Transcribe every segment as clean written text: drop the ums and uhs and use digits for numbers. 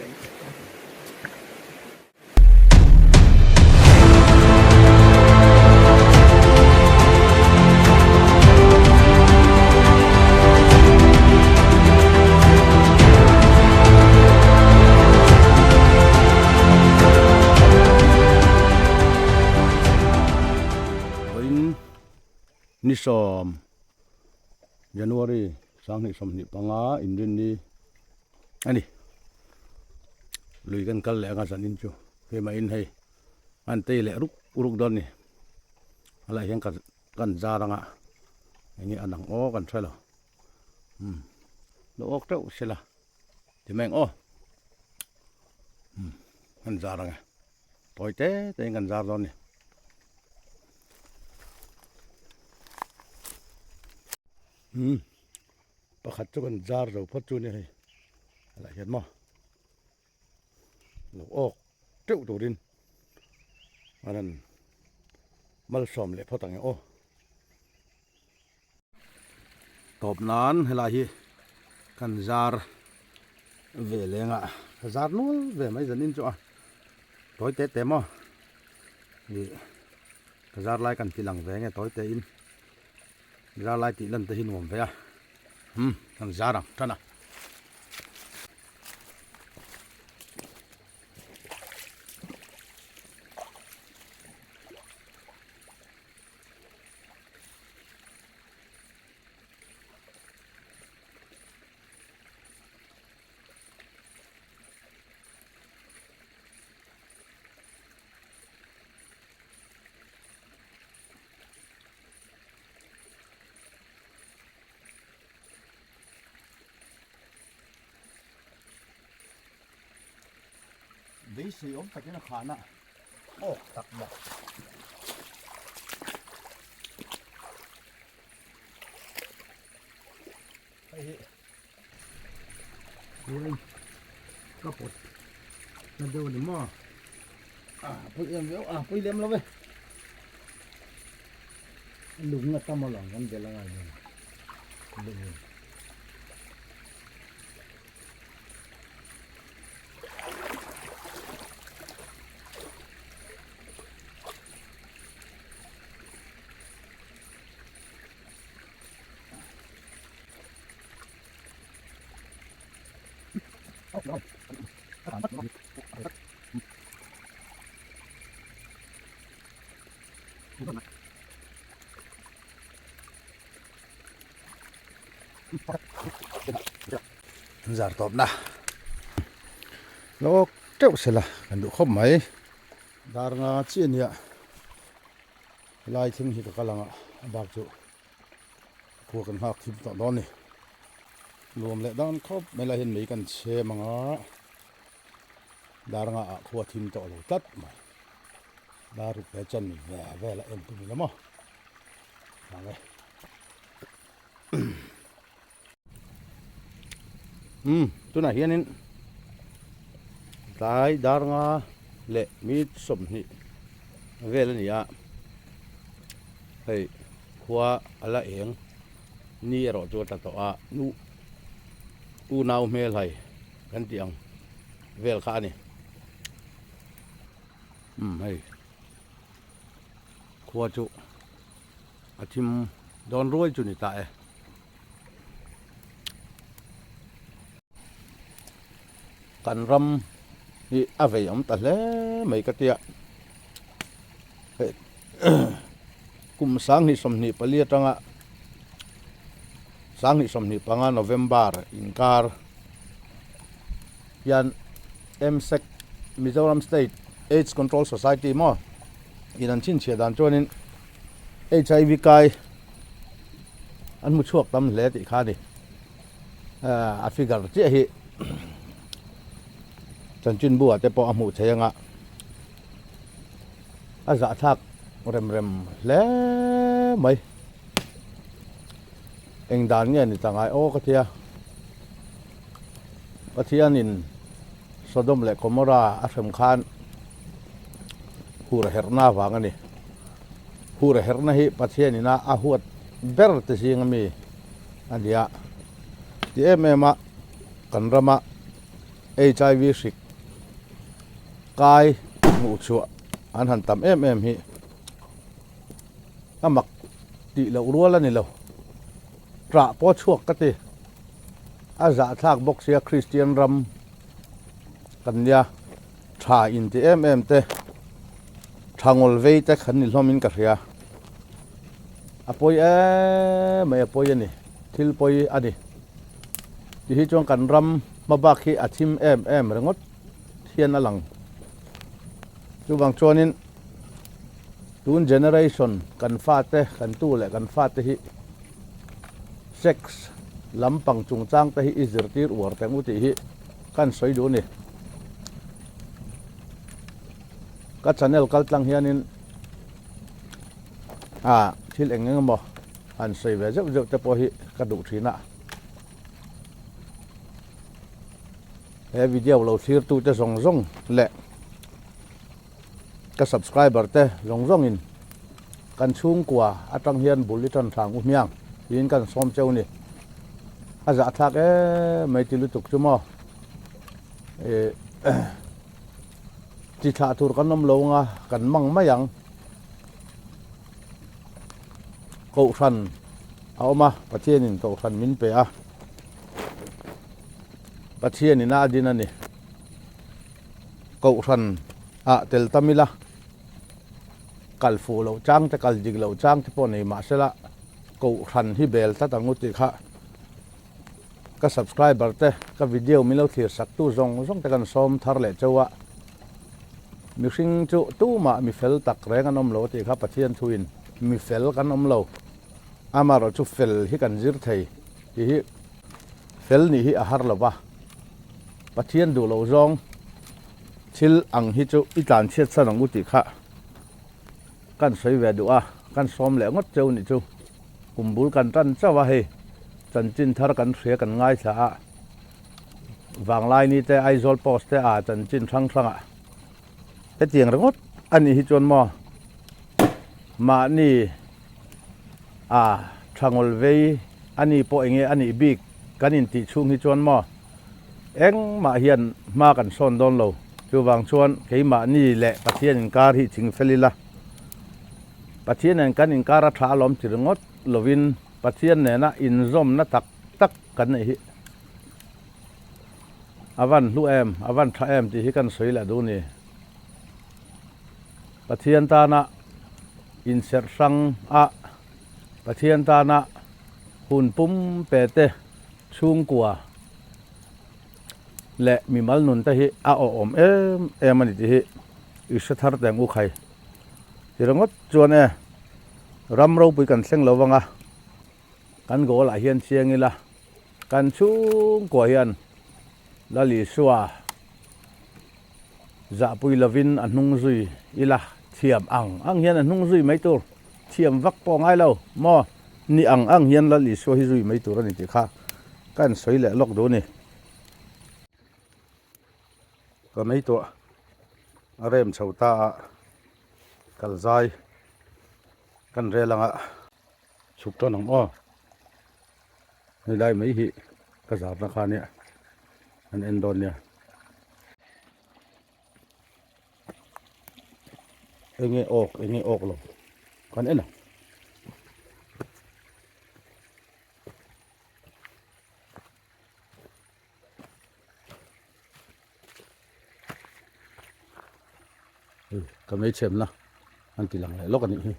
Vawiin ni sawm January sanghnih 25 inrinni a ni. Lui kan kal leh anga zanin chu keimah in hei an tei leh ruk ruk dawn ni a lai hian kan zar anga enge an ang aw kan hre lo umm lo awk teuh sela ti mai ang aw umm kan zar ang e tawi te te in kan zar dawn ni. Umm pakhat chu kan zar zo phawt chu nia hei a lah hian maw lo awk teuh turin a rawn malsawm leh phawt ang e aw. Tawp nan helai hi kan zar ve leng a ka zar nual ve mai zanin chu a tawi te te maw ih ka zar lai kan ti lang ve nge tawi te in. Zar lai tih lan te hi nuam ve a, umm kan zar ang tan a. Beisei awm takin a khahna awk tak maw. Hei hi Khuain ka pawt na deuh a ni maw? A pawi em viau a pawi lem lo ve. Lung a tam alawm kan bel angai nen lungin. Zar tawp na lawk teuh sela kan duh khawp mai dar nga chiah nia helai thleng hi ka kal ang a a bak chu Khua kan nghak thim tawh dawn a ni. Nuam leh dan khawp mai lai hian mei kan chhem ang a, dar nga ah khua thim tawh lo tlat mai. Dar ruk ve chan ve vel a en tum ila maw. Ang e. Umm tunah hianin tlai dar nga leh mi 20 vel a ni a hei khua a la eng ni erawh chu a tla tawh a nu unau hmel hai kan tih ang vel kha a ni umm hei khua chu a thim dawn ruai chu ni ta e. Kan ram hi a vei awm ta hle mai ka tia hei kum 2024 atanga 2025 November inkar hian MSEC Mizoram State Aids Control Society maw in an chhinchhiah dan chuanin HIV kai an hmu chhuak tam hle tih kha a ni a figure chiah hi chanchin bu ah te pawh a hmuh theih anga a zahthlak rem rem hle mai eng dan nge ni ta ngai aw ka tia Pathianin Sodom leh Gomorrah a hrem khan hur a herhna avang a ni. Hur a herhna hi Pathianin a a huat ber te zinga mi a ni a. Ti em em a kan rama. HIV hrik kai hmuh chhuah an han tam em em hi a mak tih loh rual a ni lo. Ṭah pawh chhuak ka ti. A zahthlak bawk sia Kristian ram kan nia ṭha inti em em te ṭha ngawl vei te kan ni hlawmin ka hria. A pawi em mai a pawi a ni thil pawi a ni. Ti hi chuan kan ram hma bak hi a thim em em ringawt hian a lang. Chuvang chuanin tun generation kan fate kan tu leh kan fate hi sex lampang chungchang te hi i zirtir uar teh ang u tih hi kan sawi duh a ni. Ka channel kal tlang hianin ah thil eng eng emaw han sawi ve zeuh zeuh te pawh hi ka duh thin a. He video lo thlir tu te zawng zawng leh ka subscriber te zawng zawng in kan chhungkua atang hian bul i tan thlang u hmiang tiin kan sawm cheu ni. A zahthlak em mai ti lutuk chu maw eh chi thlah tur kan awm lo anga kan mang mai ang. Kohhran a awm a, Pathianin kohhran min pe a, Pathianin a din a ni. Kohhran ah tel tam ila, kal fuh loh chang te, kal dik loh chang te pawh nei mahsela kohhran hi bel tlat ang u tih kha ka subscriber te, ka video min lo thlir sak tu zawng zawng te kan sawm thar leh chauh a. Mihring chu tumah mi fel tak reng an awm lo tih kha Pathian thuin mi fel kan awm lo. Amaherawh chu fel hi kan zir thei tih hi fel nih hi a har lo va. Pathian duh loh zawng thil ang hi chu i tlanchhiat san ang u tih kha kan sawi ve duh a, kan sawm leh ngawt cheu nih chu. Kum bul kan tan chauh a hei chanchin thar kan hria kan ngaithla a. Vanglaini te Aizawl Post te a chanchin hrang hrangah hetiang ringawt a nih hi chuan maw mahni a thangawl vei a ni pawh enge a nih bik kan intih chhung hi chuan maw engmah hian hma kan sawn dawn lo chuvang chuan keimahni leh Pathian inkar hi ching fel ila Pathian nen kan inkar a tha alawm ti ringawt lovin Pathian nena inzawmna tak tak kan neih hi a van hlu em a van tha em tih hi kan sawi leh duh ni. Pathian tana inserh hrang a Pathian tana hun pum pe te chhungkua leh mimal nun te hi a awhawm em em a ni tih hi i hre thar teng u khai. Ti ringawt chuan e ram ropui kan thleng lo vang a. Kan goal ah hian chiang ila, kan chhungkua hian Lal Isua zahpui lovin a hnung zui ila, thiam ang ang hian a hnung zui mai tur, thiam vak pawh ngai lo maw, ni ang ang hian Lal Isua hi zui mai tur a ni tih kha ka insawi leh lawk duh a ni. Ka meituah a rem chho ta a, kal zai kan rel anga. Chhuk tan ang aw. Hei lai mai hi ka zarna kha nia an en dawn nia. Enge awk enge awk lo kan en ang. Ka hmeichhemna an ti lang leh lawk a nih hi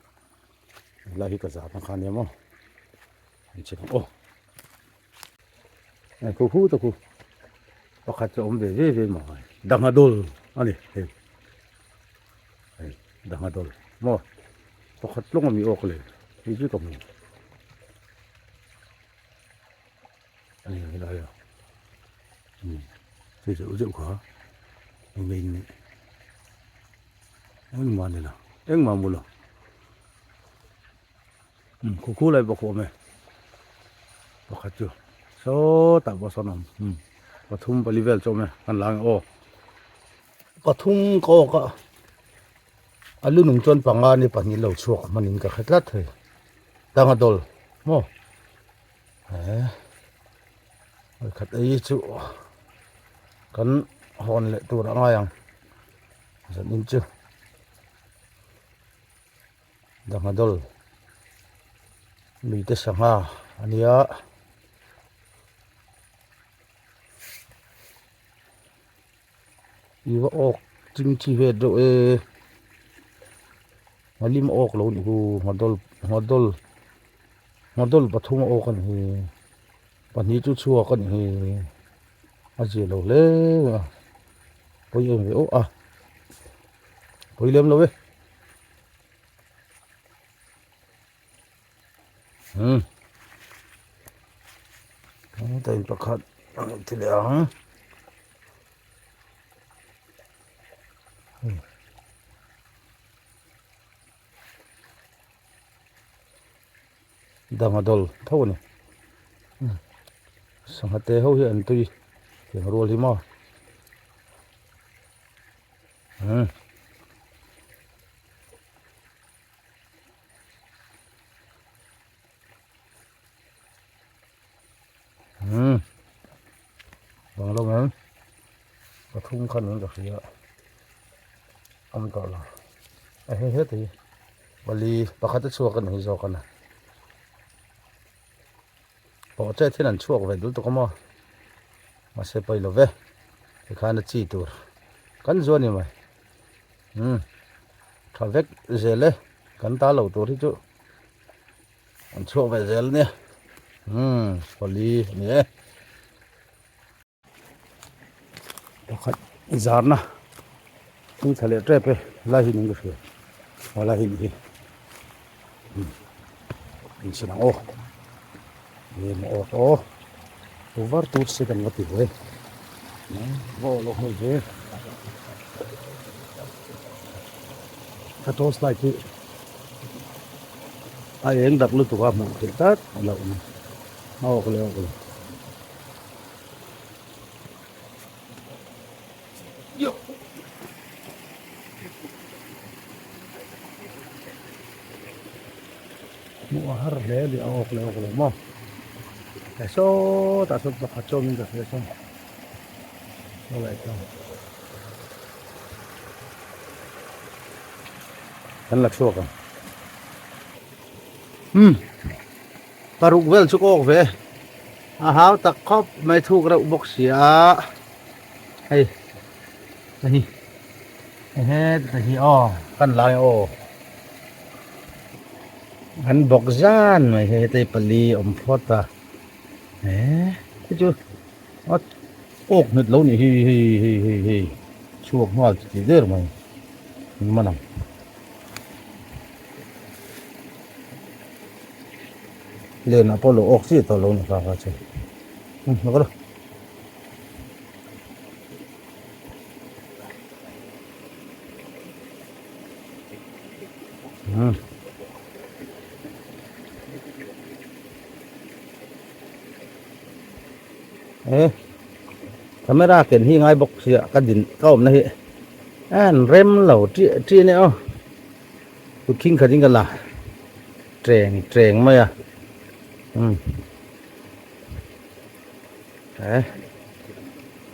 helai hi ka zahna kha ania maw an che ang aw hei khu khu te khu pakhat chu a awm ve ve ve mai dangha dawl a ni hei hei dangha dawl maw pakhat tlawng a mi awk le hei chu ka hmu. Ani helai a hei zeuh zeuh kha eng nge in neih engmah ni lo engmah mu lo um khu khu lai bawk a awm e pakhat chu sawtah pawh sawn a awm um pathum pali vel chu a awm e kan la ang e aw pathum ka awk a a lu nung chuan panga ni pahnih lo chhuak hmanin ka hre tlat thei tanga dawl maw. He khat ei chu. Kan hawn leh tur a ngai ang zanin chu dangha dawl mite sangha a nia. I va awk ching chi vet deuh e nghalim awk lo ni hu nghadawl nghadawl nghadawl pathum a awk a ni hi pahnih chu chhuak a ni hi a zia lo hle a pawi em ve aw a pawi lem lo e umm heta in pakhat a rawn ti leh ang dang a dawl tho a ni sangha te ho hi an tui tiang rual hi maw umm. Umm bang lo mai pathum khan in ka hria awm tawh lo a he he te hi pali pakhat a chhuak a ni hi zawk a na pawh chet hian an chhuak ve dul tawk a maw mahse pawi lo ve tikhan a chi tur kan zuan ni mai. Umm tha vek zel e kan ta lo tur hi chu an chhuak ve zel ania umm pali a ni e pakhat zarna thing tha leh tep e lai hi ning ka hria aw lai hi ni hi umm inchhin ang aw eng aw aw var tur se kan va ti ve va aw lo hmel ve ka torch light hi a eng dak lutuk a hmuh theih tlat loh a ni a awk leh awk lo. Hmuh a har hle a ni a awk leh awk lo maw he sawtah sawn pakhat chu awmin ka hria chuan saw leh chuan kan la chhuak ang umm paruk vel chu ka awk ve a hau tak khawp mai thuk reuh bawk si a hei hei he hi aw kan lai aw. An bawk zan mai hei hetei pali awm phawt a eh hei chu a awk nghet lo nih hi hei hei hei hei chhuak nghal chi tih der mai man ang len ah pawh lo awk chiah tawh lo ni kha kha chu lawk a. Eh camera ken hi ngai bawk sia ka din ka awmna hi an rem lo chiah chiah nia aw kut khing khat in ka la teng teng mai a umm eh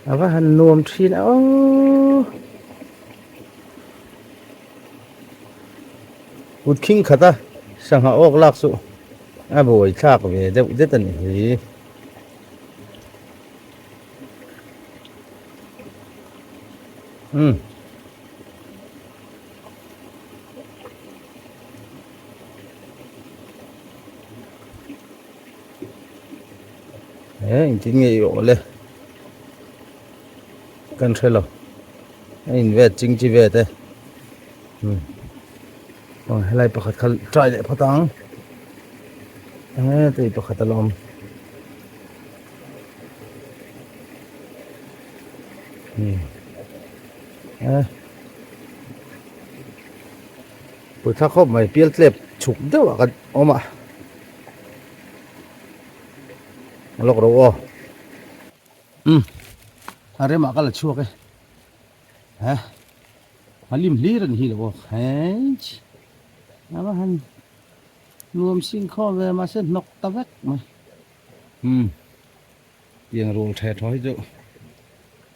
a va han nuam thin a aw. Kut khing khat a sangha awk lak chu a buai thlak ve deuh det a ni hi. Umm. He engtin nge i awh le kan hre lo. A in vet ching chi vet e umm aw helai pakhat kha try leh phawt ang enge tei pakhat a la awm umm e pawitha khawp mai pial tlep chhuk deuh ah kan awm a lawk ro aw. Umm a remah ka la chhuak e he a lim hlir a ni hi lo aw hech a va han nuam sing khawm ve mahse hnawk ta vek mai umm tiang rual the thaw hi chu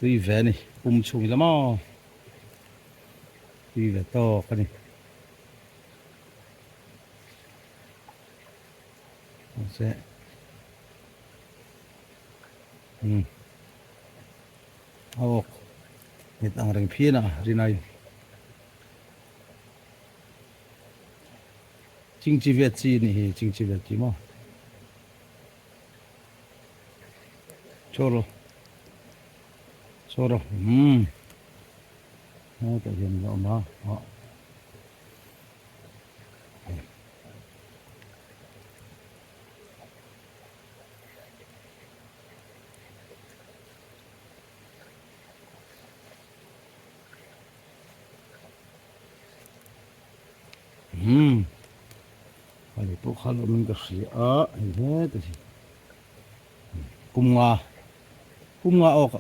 Tui ve a ni pum chhung ila maw tui ve tawk a ni. Mahse umm a awk nghet ang reng phian a rinai. Chingchi vet chi a nih hi chingchi vet chi maw. Choro choro umm hetah hian a awm a ah Umm hei pawh kha lo awmin ka hria a hei heta hi kum nga kum nga awk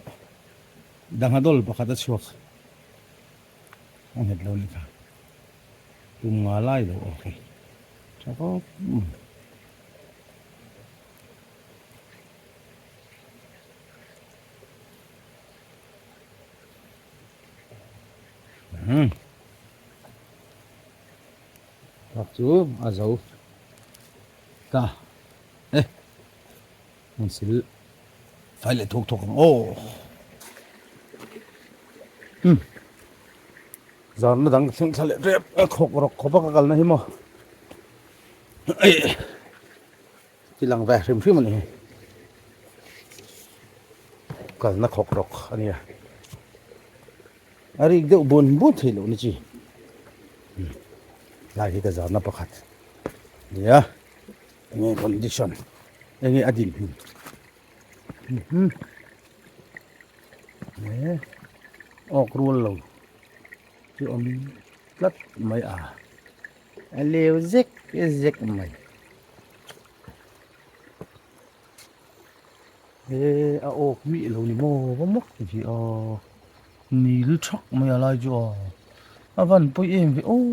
dangha dawl pakhat a chhuak a nghet lo a ni kha kum nga lai lo awk hi tha khawp mai. Thak chu a zo ta e hmun sil fai leh thuk thuk ang aw um zarna dang thleng thla leh tep a khawk rawk khawp a ka kalna hi maw ti lang ve hrim hrim a ni hi kalna khawk rawk a nia a rik deuh bun bun theih loh na chi lai hi ka zarna pakhat nia enge condition enge a din hmun e awk rual lo chu awm tlat mai a a leu zek zek mai. He a awk mih lo ni maw va mawk ti a nil thak mai a lai chu a a van pawi em ve aw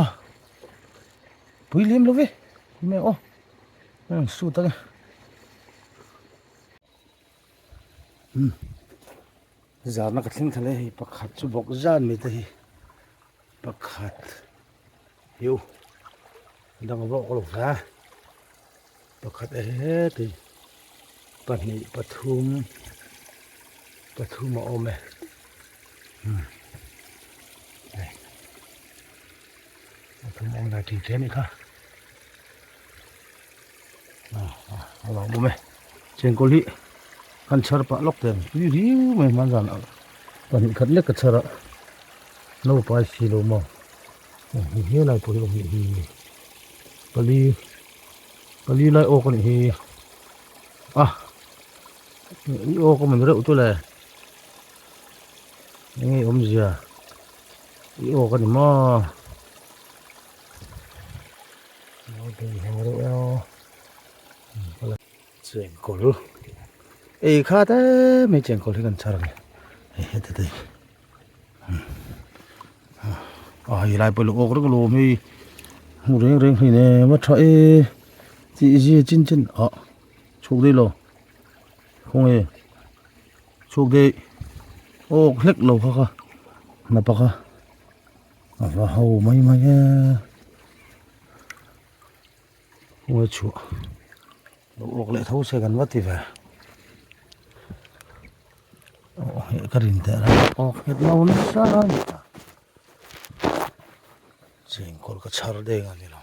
a pui lem lo ve mai aw heng suit a um zarna ka thleng thla leh hei pakhat chu bawk zan mai te hi pakhat hiu dang a bawk lo hle. Pakhat heti pahnih pathum pathum a awm e umm hei pathum a awm ve tih te a nih kha ah ah a lo awm e chengkawl hi kan chhar pah lawk teh ang tui riau mai hman zan ah pahnih khat lek ka chhar a naupai si lo maw hei helai pawh hi awm leh hi pali. Pali lai awk a nih hi a i awk a man reuh chu le enge awmzia i awk a ni maw chengkawl ei kha te mai chengkawl hi kan chhar ang e hei heti te a hei lai pawh awk reng alawm hei hmu reng reng hei nem a tha e tih zia chin chin ah chhuk daih lo khawnge chhuk daih awk hlek lo kha kha hnapa kha a va ho mai mai e khawnge chhuah lo awk leh tho se kan va ti ve. Aw heh ka rin teh reng aw nghet lo nasa a ni ta chengkawl ka chhar deng a ni lo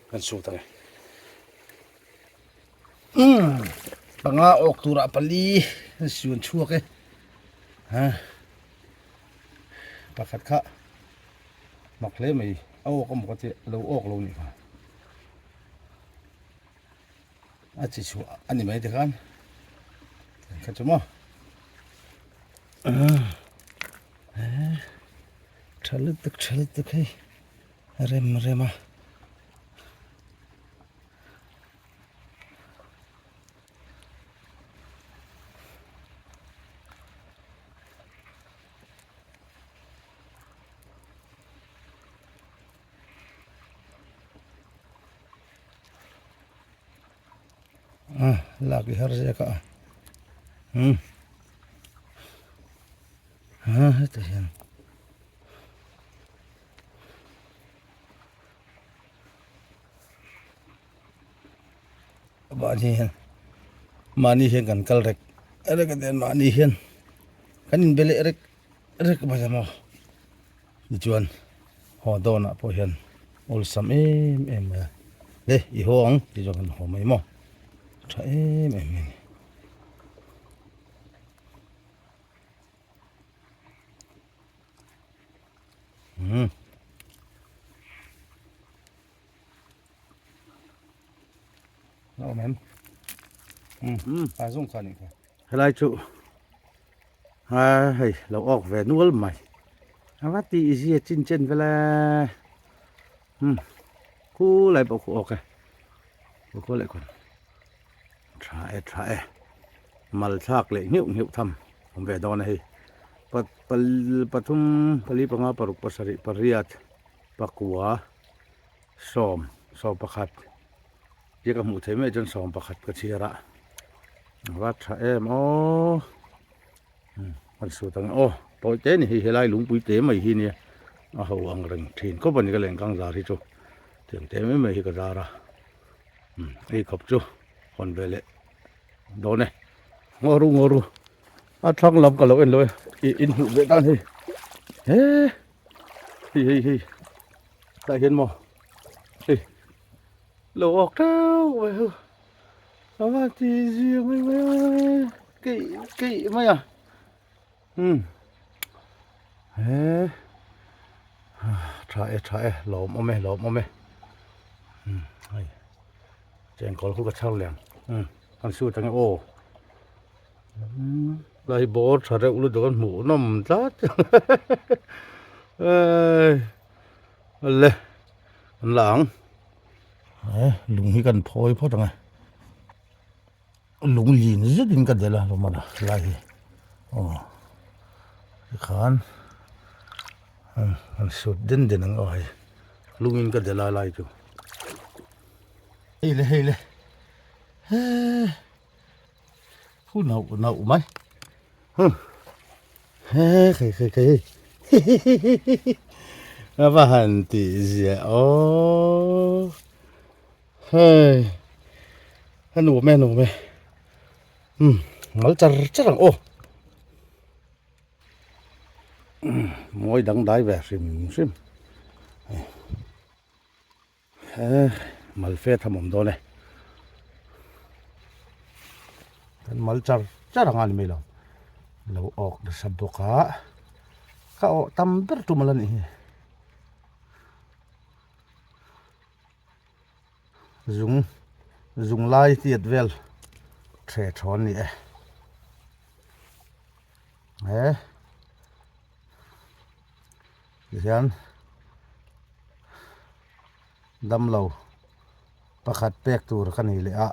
kan sut ang e umm panga awk turah pali an sian chhuak e ha pakhat kha mak hle mai a awk a maw ka tia lo awk lo ni kha a chi chhuah a ni mai tikhan kha chu maw tha lutuk tha lutuk hei rem rem a. A lak i har zek a um. Ha hetah hian mahni hian mahni hian kan kal rek rek a nen mahni hian kan inbe leh rek rek mai a maw tichuan haw dawnah pawh hian awlsam em em mai a le i haw ang tih chuan kan haw mai maw tha em em mai a ni. Hmm. Nó mềm. Ừ. À dùng khả này. Helai chu a hei lo awk ve nual mai a va tih zia chin chen vela hmm khu lai pawh khu awk e khu leh khawn Tha e tha e mal thlak leh ngheuh ngheuh tham awm ve dawn a hei pathum pali panga paruk pasarih pariat pakua sawm sawm pakhat tia ka hmuh theih mai chuan sawm pakhat ka chhiar a a va tha em aw kan sut ang aw tawi te a ni hei helai lungpui te mai hi nia a ho ang reng thin khawp a ni ka lengkang zar hi chu tiang te mai mai hi ka zar a. Hei khawp chu hawn ve leh dawn e ngaw ru ngaw ru a thlang lam ka lo en lo e ih in hmuh ve tan hei he hei hei hei tah hian maw hei lo awk theuh mai chu a va ti zia mai mai a keih keih mai a umm he tha e tha e lawmawm e lawmawm e umm hei chengkawl khu ka chhar leh ang umm kan shoot ang e aw umm lai bawr tha reuh lutuk a hmuh nawm tlat eii le an la ang he lung hi kan phawi phawt ang e. Lung lin zetin ka delh a lawmana lai hi aw tikhan an sut den den ang aw hei lungin ka delh a lai chu hei le hei le hee hu nauh nauh mai huh hee khei khei khei hihihihi a va han tih ziah aww. Hei a nuam e a nuam e umm mal char char ang aw umm mawi dang dai ve hrim hrim he mal fe tham awm dawn e kan mal char char ang a ni mai lo lo awk nasa bawk a ka awh tam ber tum ala nih hi. Zung zung lai tiat vel the thawn ni e he tihian damlo pakhat pek tur ka ni leh a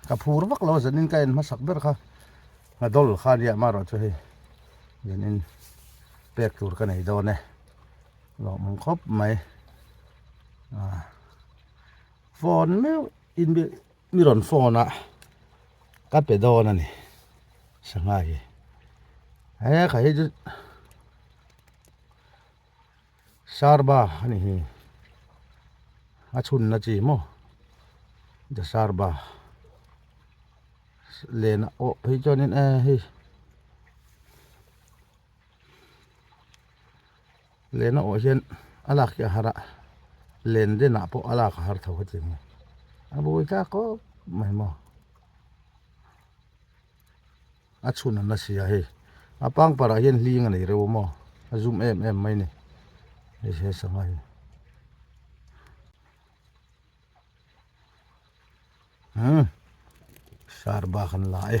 ka phur vak lo zanin ka en hmasak ber kha a dawl kha nia amaherawhchu hei zanin pek tur ka nei dawn e. Lawmawm khawp mai ah phone meuh in mi rawn phone a ka pe dawn a ni sangha hi he kha hi chu sarba a ni hi a chhunna chi maw the sarba len a awh phei chuanin e hei. Lehna awh hian a lak hi a har a len den ah pawh a lak a har tho hetiang hi a buai tlak khawp mai maw a chhun an la si a hei a pangpar ah hian hling a nei reuh a maw a zum em em mai a ni hei he sangha hi. Hmm sar bak an la e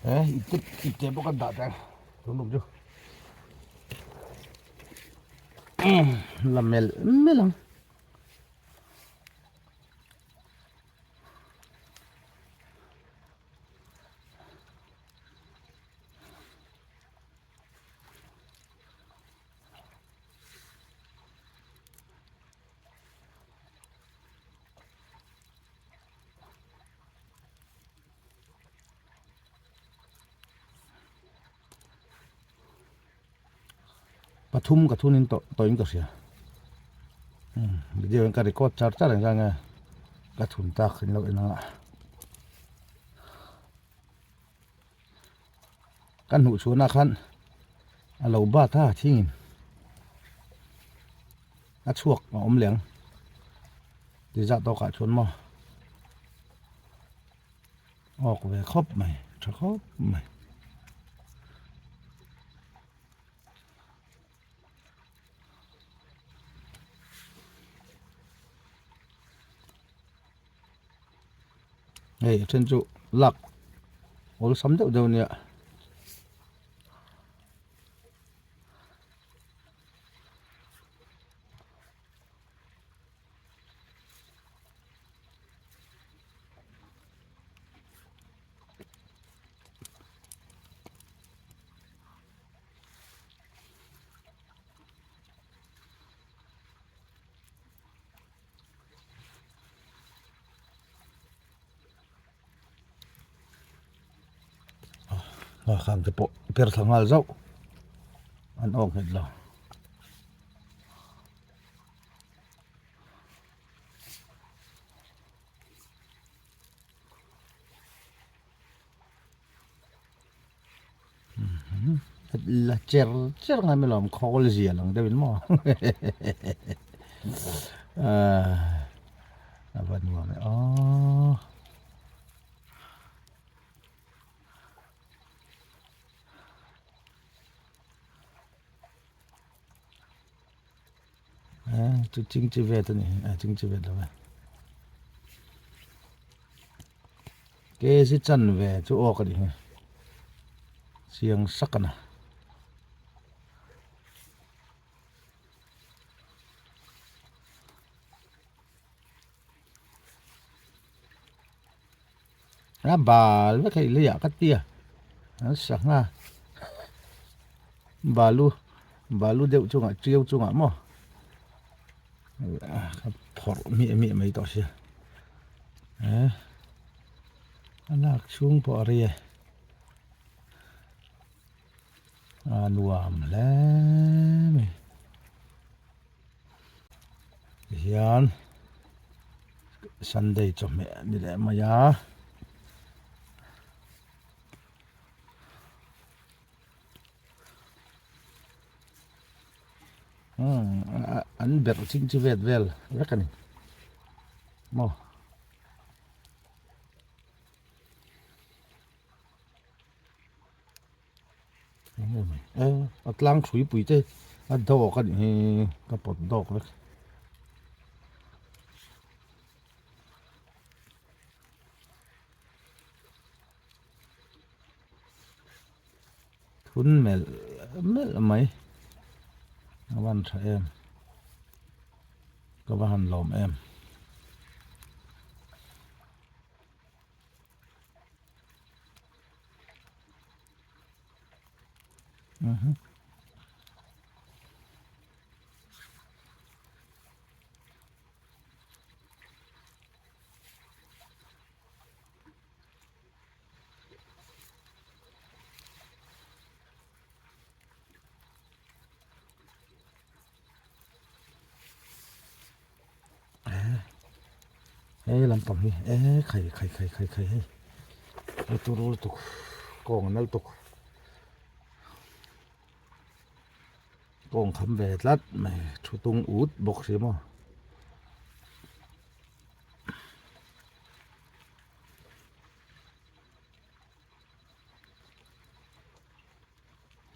he ipte ipte bawk an dah teh tun tum chu la melh melh ang. Pathum ka thunin tawh tawhin ka hria. Video in ka record char char engzah nge ka thun tak in lo en anga. Ka hnuh chhuahna khan a lo bat a thingin a chhuak a awm leh ang ti zah tawkah chuan maw awk ve khawp mai tha khawp mai. Hei a then chu lak awlsam deuh deuh ania. Khang te pawh per thla nghal zauh an awk nghet lo. La cher cher ngai mai lawm khawl zia lang deuh in maw a va nuam e aw chu ching chi vet a ni a ching chi vet lo e kg chanve chu awk a ni hi chiang sak a na a bal vek hei leiah ka tia an sangha balu balu deuh chungah tiau chungah maw ka phawrh miah miah mai tawh sia eh a lak chhung pawh a rei e a nuam hle mai tihian Sunday chawhmeh a ni leh mai a. An berh ching chi vet vel vek a ni maw. A tlang hrui pui te a dawk a nih hi ka pawt dawk vek. Thun melh melh mai a van tha em ka va han lawm em. He lampang hi e khai khai khai khai khai hei hei turu lutuk kawng a nal tuk kawng kham ve tlat mai thu tung ut bawk si maw.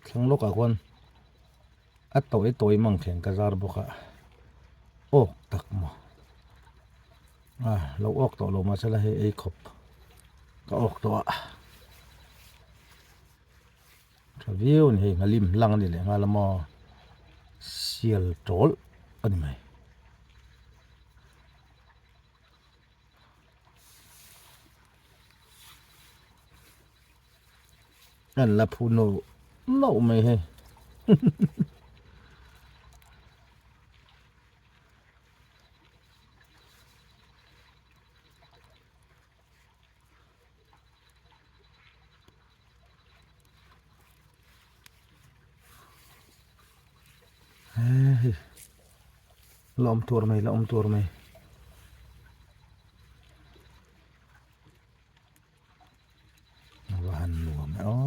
Thlang lawkah khuan a tawi tawi mang thleng ka zar bawk a awk tak maw a lo awk tawh lo mahse la hei ei khawp ka awk tawh a tha viau a ni hei nghalim lang a ni leh nghal a maw sial tawl a ni mai. An la phu no no mai hei. hei la awm tur mai la awm tur mai. A va han nuam e aw.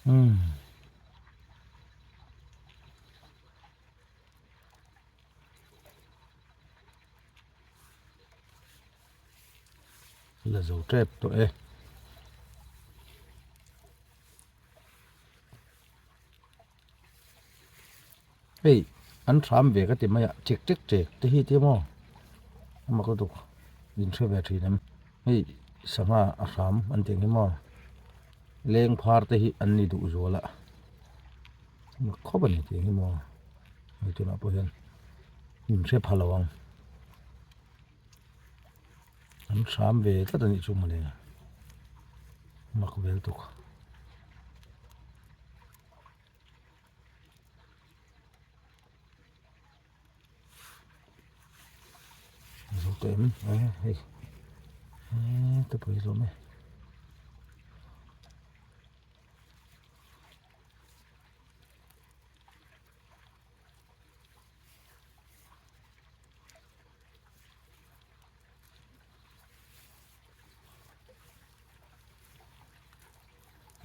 Umm. La zo tep tawh e. Hei an hram ve ka ti mai a chek chek chek te hi tia maw a mak lutuk in hre ve thin em hei sangha a hram an tih ang hi maw leng phar te hi an ni duh zual a mak khawp a ni tih ang hi maw hei tunah pawh hian in hre pha lo ang an hram ve tlat a nih chu mawle mak ve lutuk. Zo tawh em hei te pawh hi zawm e.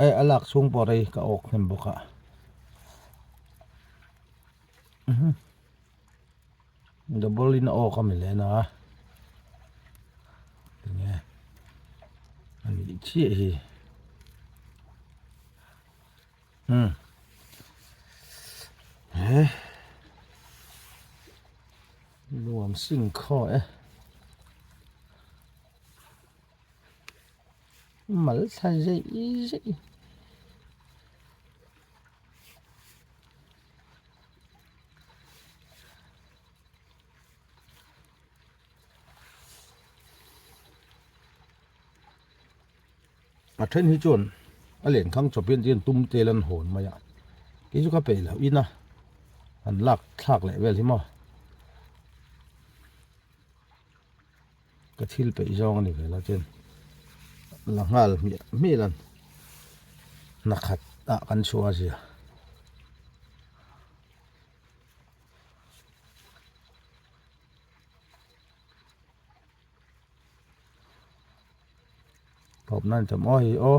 Hei a lak chhung pawh rei ka awk hnem bawk a double in a awk a mi leh na tinge a nih chiah hi umm he nuam sing khaw e. Mal thla zeih zeih. A then hi chuan a lenkhang chawp hian tihian tum tel an hawn mai a kei chu ka peih loh in a an lak thlak leh vel hi maw. Ka thil peih zawng a ni ve lo chuan la nghal hmiah hmiah lan hna khat ah kan chhuah a zia. Tawp nan chawm aw hi aw.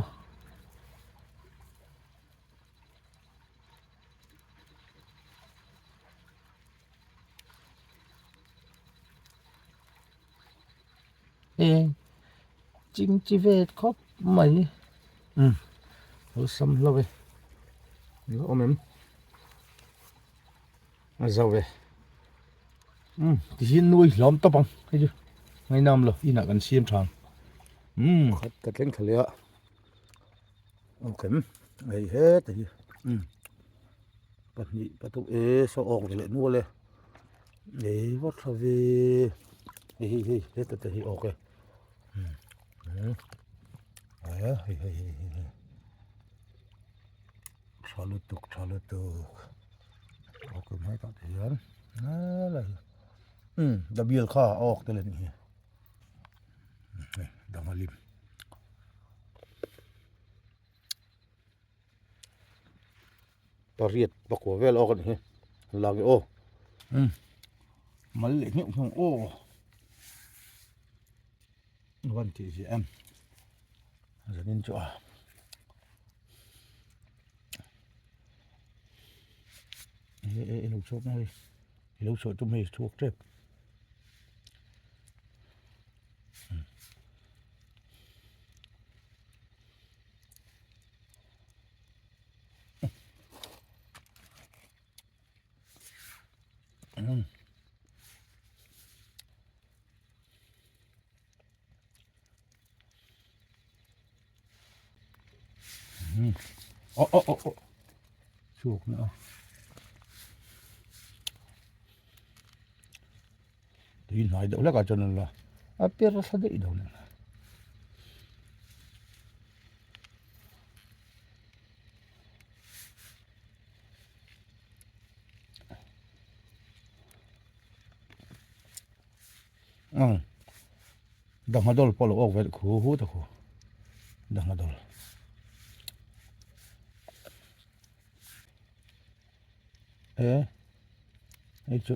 Eng ching chi vet khawp mai umm awlsam hlauh e alo awm em a zo e umm tihian nuai hlawm tawp ang hei chu ngainam lo inah kan siam tha ang umm khat ka thleng thla leh a awk em hei heta hi umm. Pahnih pathum e saw awk ve leh nual e ei va tha ve hei hei hei heta te hi awk e hei hei hei hei hei tha lutuk tha lutuk awk em hetah te hian helai hi umm dabial kha a awk tel a nih hi hei danghalim. Pariat pakua vel awk a ni hi lak i aw umm mal leh ngheuh ngheuh aw van tih zia em zanin chu a e e e lo chhuak mai i lo chhuah tum hei chhuak tep. Oh oh oh oh. Chhuak na a. Tui hnai deuh hlek ah chuan an la a per thla daih dawn a. Ang dangha dawl pawh lo awk vel khu hu ta khu dangha dawl. E hei chu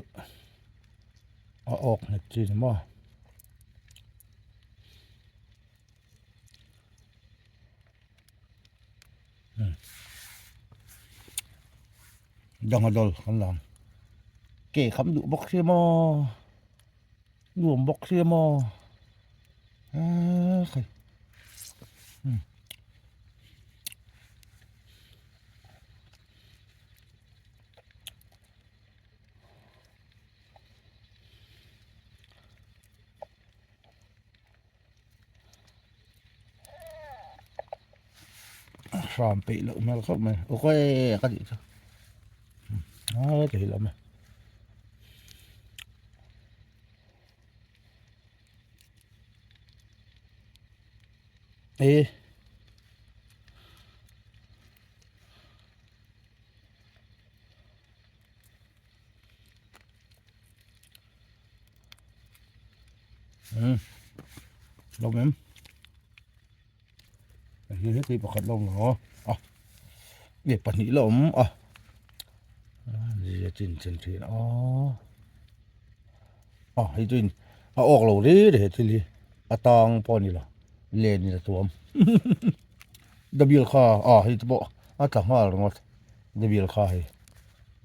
a awk nghet chi ni maw. Dangha dawl kan la ang ke kham duh bawk sia maw nuam bawk sia maw eee khai Hram peih loh hmel khawp mai ok ka tih chu a thei lo mai. E Lawm em hei hi tui pakhat lawm lo a nge pahnih la awm a zia chin chen thin a a hei chu in a awk lo ri ri he thil hi a tang pawh a ni lo len in a tuam dabial kha a hei te pawh a tla nghal ringawt dabial kha hei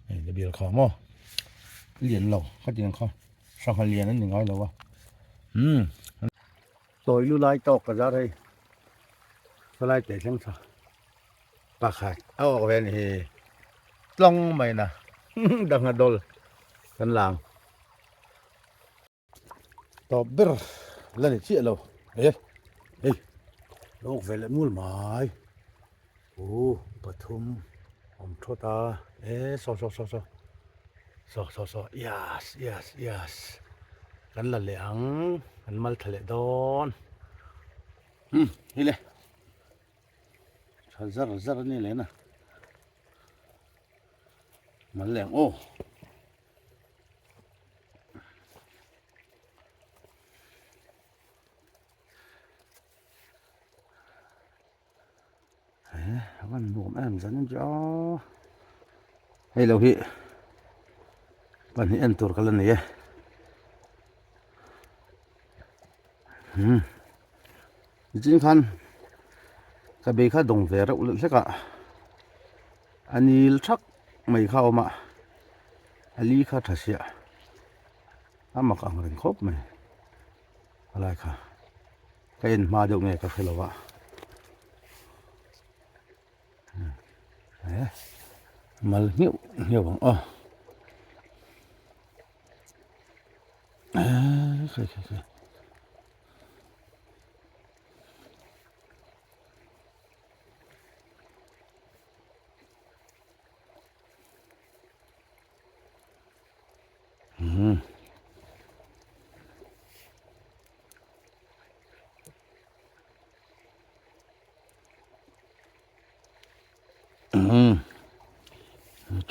hei dabial kha maw lian lo khatiang kha sangha lian an ni ngai lo a umm tawi lu lai tawk ka zar hei khawlai teh thleng tha pakhat a awk ve a ni hi tlawng mai na dangha dawl kan lang. Tawp ber la ni chiah lo e hei lawk ve leh mul mai uh pathum awm thawt a e saw saw saw saw saw saw saw yes yes yes kan la leh ang kan mal thla leh dawn um hei le tha zar zar a ni leh na mal leh ang aw. A van nuam em zan in chu aw hei lo hi pahnih en tur ka la nei e umm nichin khan ka bei kha dawng ve reuh hlek a a nil thak mai kha a awm a a li kha tha siah a mak ang reng khawp mai a lai kha ka en hma deuh nge ka hre lo a eh mal ngheuh ngheuh ang aw eh khai khai khai.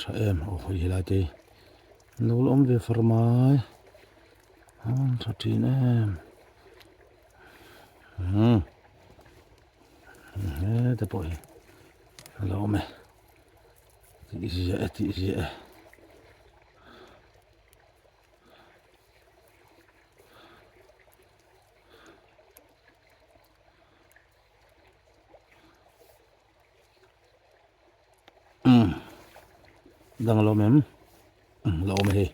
Tha em aw hawi helai te an lo la awm ve far mai a tha thin em heta pawh hi a lo awm e tih zia e tih zia e. Umm dang a lo awm em umm a lo awm e hei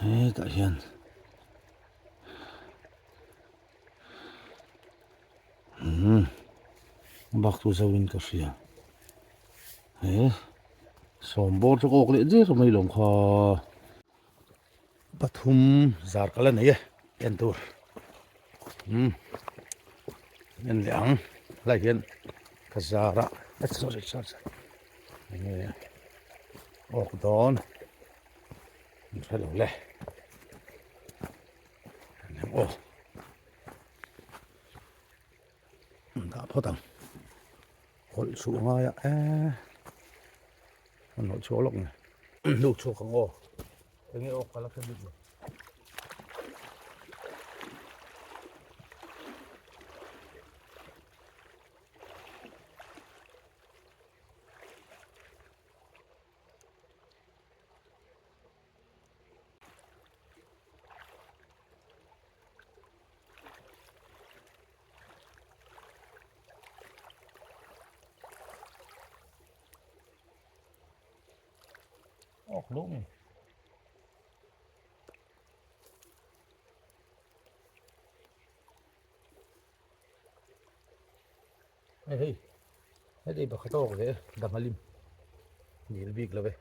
hetah hian umm bak chu zo in ka hria he sawm bawr chu ka awk leh der mai lawm kha. Pathum zar ka la nei e en tur umm en leh ang helai hian ka zar a. Sorry sorry sorry enge awk dawn an hre lo le aw an dah phawt ang hawlh chhuah ngai a eee an hawlh chhuak lawk nge hnuk chhuak ang aw enge awk ka la hre bik lo. Awk lo mi. Hei hei heti pakhat awk ve dang a lim nil bik lo ve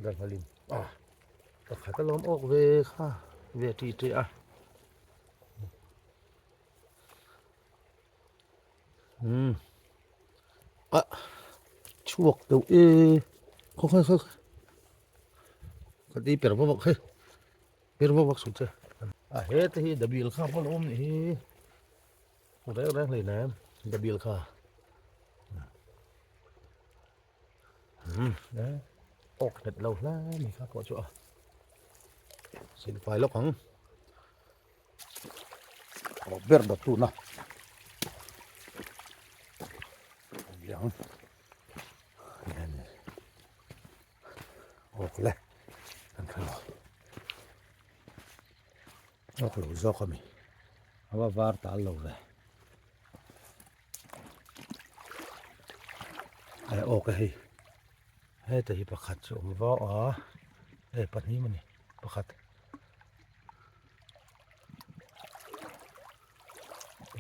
dang a lim a pakhat a lawm awk ve kha ve ṭi ṭi a umm ah chhuak deuh e khaw khaw khaw ka ti per vak vak hei. Ber vak vak suh che. A heta hi dabil kha pawh a lo awm nih hi. Reng reng hlei nem dabil kha. Awk nghet lo hle mai kha pawh chu a. Silfai lawk ang. Awk ber dawt tuna. Ang. Awk le kan hre lo awk lo zawk a mi a va var tal lo ve a awk a hei heta hi pakhat chu awm vau a hei pahnih maw ni pakhat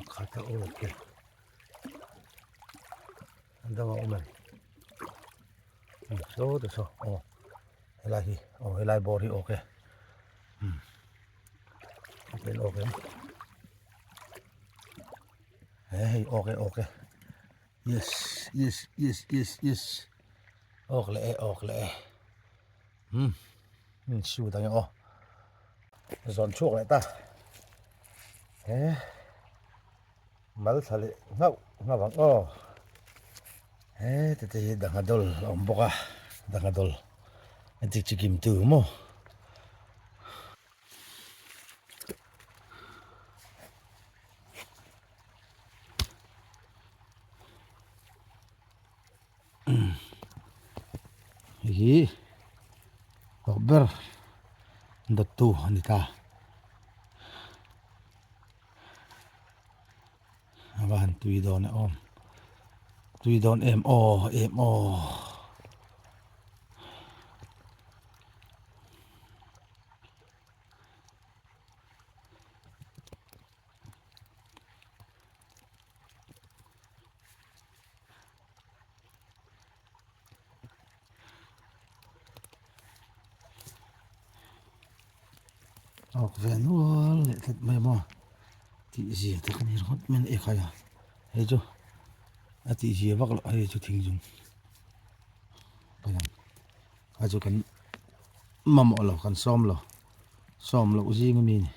pakhat a awk e an dang a awm em. Saw te saw aw helai hi aw helai bawr hi awk e umm awk in awk em he hei awk e awk e yes yes yes yes yes awk leh e awk leh e umm min shoot ang e aw zawn chhuak leh ta he Mal thla leh nghauh nghauh ang aw. Heti te hi dangha dawl a awm bawk a, dangha dawl a ti chikim tu maw. Hei hi tawp ber dawttu a ni ta. A va han tui dawn e awm tui dawn em aw em aw Awk ve nual leh tlat mai maw tih zia te ka ni ringawt mai a ni ekhai a hei chu a tih zia vak loh hei chu thing zum a chu kan mamawh lo kan sawm lo sawm loh zing ami a ni.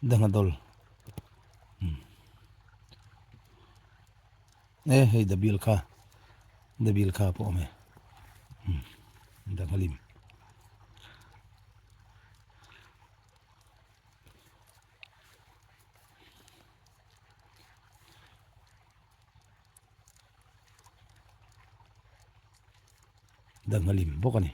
Danga dawl e hei dabil kha dabil kha pawh a awm e danga lim. Dangha lim bawk a ni.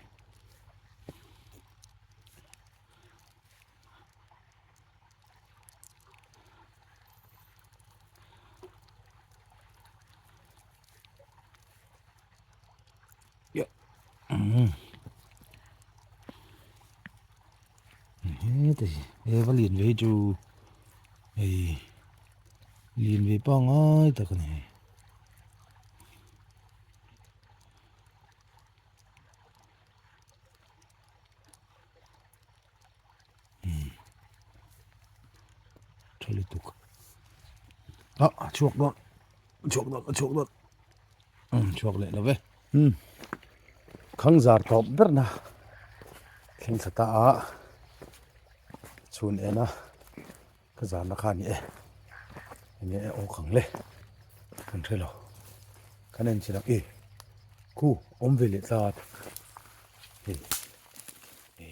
Heta hi he va lian ve hi chu hei. Lin ve pangai tak a ni hei. Tha lutuk. Ah, a chhuak dawn. A chhuak dawn, a chhuak dawn. Um, chhuak leh lo ve. Um. Khang zar tawp ber na thleng thla ta a chhun en a ka zarna kha a ni e. Enge e awk ang le kan hre lo. Kan en chin ang e khu awm ve leh tlat hei. E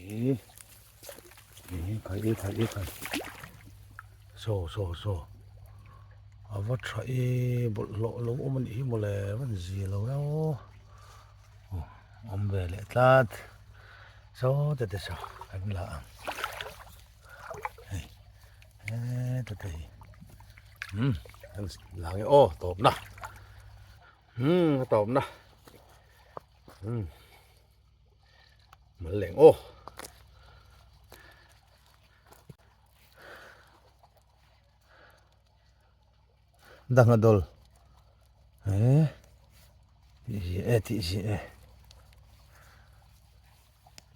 e khai e khai e khai saw saw saw a va tha e bawlhhlawh lo awm a nih hi mawle a van zia lo e aw awm ve leh tlat saw te te saw kan la ang hei heta te hi umm kan la ang e aw tawpna umm a tawpna umm. Mal leng aw. Dang a dol. Eh. Ti si e ti si e.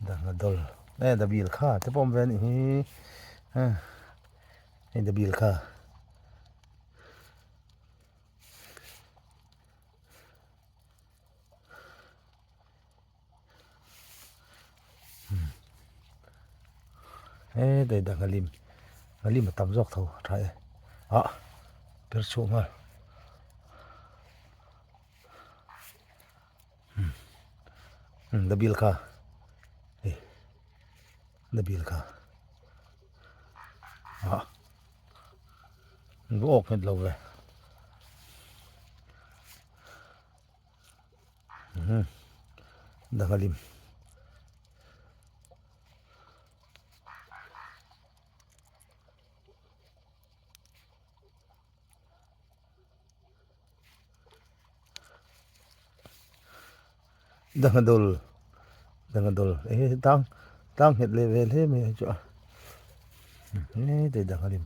Dang a dol. Eh da bil kha te pom ve ni hi. Eh. Hei da bil kha. He dang a lim a lim a tam zawk tho a tha e ah per chhuah nghal um dabil kha hei dabil kha ah an va awk nghet lo ve. Danghalim. Danghadol danghadol eng tang tang nghet leh vel hle mai chu a hete danghalim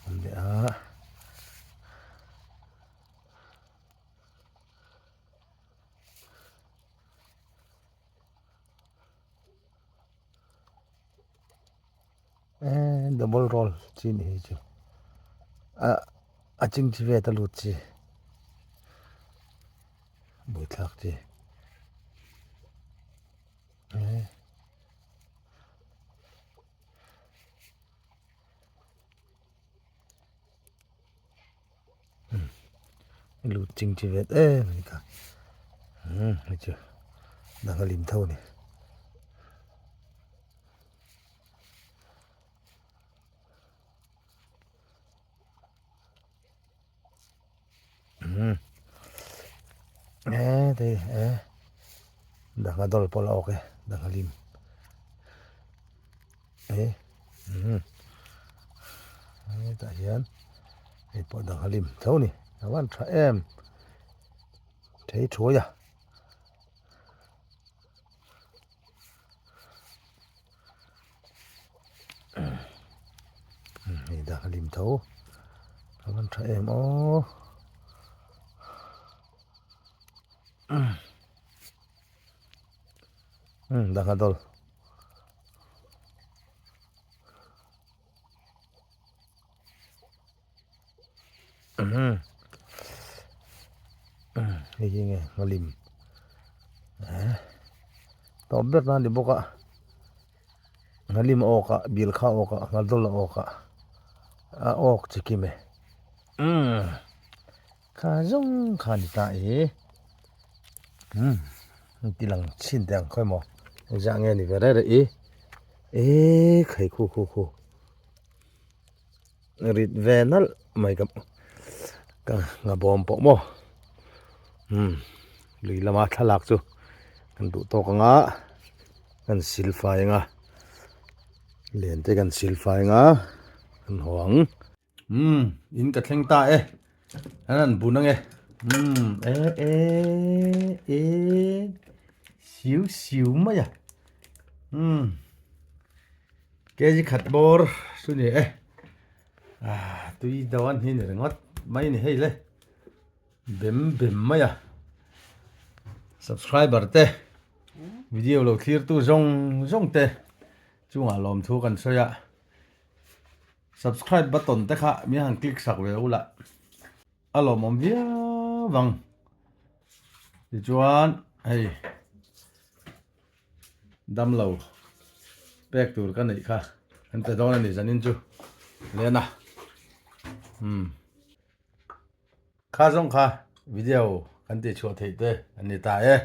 awm leh a. Eh double roll chi ni hi chu a a ching chi vet a lut chi buaithlak chi eh. Lut ching chi vet em a ni kha umm hei chu dang a lim tho a ni. Umm e te e dang a dawl pawh a awk e dang a lim e umm hetah hian hei pawh dang a lim tho a ni a van tha em thei thuai a. Hei dah a lim tho a van tha em aw umm dah a dawl umm hei hi nge nghalim eh tawp ber na ni bawk a nghalim a awk a bil kha a awk a nghadawlh a awk a a awk chi kim e umm kha zawng kha a ni ta e umm ti lang chhin teh ang khawi maw engzah nge ni ve reng reng i eh khai khu khu khu. Rit ve nalh mai ka ka nga bawm pawh maw umm lui lama thlalak chu kan duh tawk ang a kan sil fai ang a len te kan sil fai ang a kan haw ang. Umm in ka thleng ta e an han bun ang e umm e e e siu siu mai a umm. Kg khat bawr chu ni e ah tui dawn hi ni ringawt. mai ni hei le bem bem mai a subscriber te video lo thlir tu zawng zawng te chungah lawmthu kan sawi a subscribe button te kha mi han click sak ve ula a lawmawm viau vang tichuan hei Damlo pek tur ka neih kha an pe dawn a ni zanin chu Lena umm kha zawng kha video kan tih chhuah theih te an ni ta e.